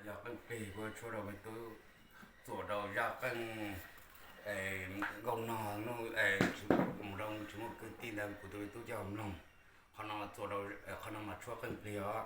Yog qeej plig kuv tshuab rau me tub txuam rau zaj qeej nkauj nog nuj mus rau tsis muaj kwv tij ntawd kuv tus me tub coj mloog. Qhov no txuam rau, qhov no mas tshuab qeej plig os.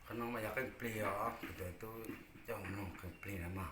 Qhov no mas yog qeej plig os, kuv tus tub coj mloog qeej plig no mas.